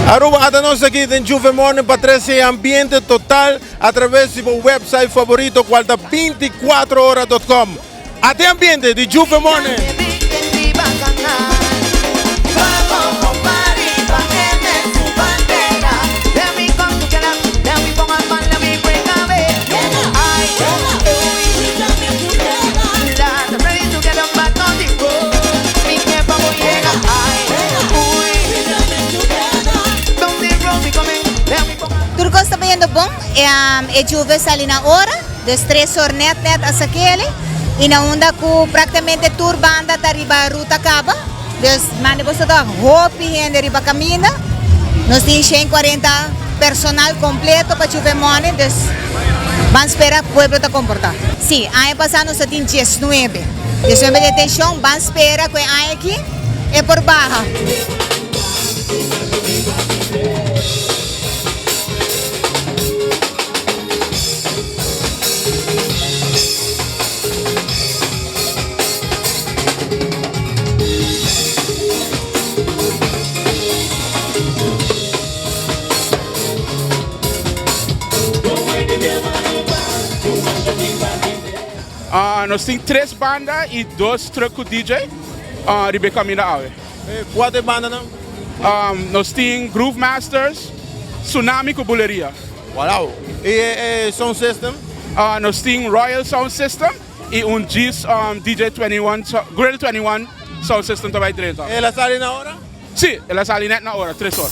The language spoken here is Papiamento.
Aruba ata nos aki den Juve Morning pa trece e ambiente total a traves di bo website favorito cual ta 24ora.com. Ata e ambiente di Juve Morning! Tur cos ta bayendo bon, e juve sali na ora, dus tres or net net a sakele y na unda cu practicamente tur banda ta riba ruta caba, dus mande boso ta hopi hende riba caminda, nos tin 140 personal completo pa juve morning, dus ban spera pueblo ta comporta. Si, aña pasa nos ta tin diesnuebe, diesnuebe detencion, ban spera cu e aña aki e por baha. Nos tin tres banda y dos truck cu DJ riba e caminda awe. Cua ta e bandanan? Nos tin Groove Masters, Tsunami cu Buleria. Wow! Y e sound system? Nos tin Royal Sound System y un G's DJ 21, Grill 21 sound system ta bay drenta. El a sali na ora? Si, el a sali net na ora, tres or.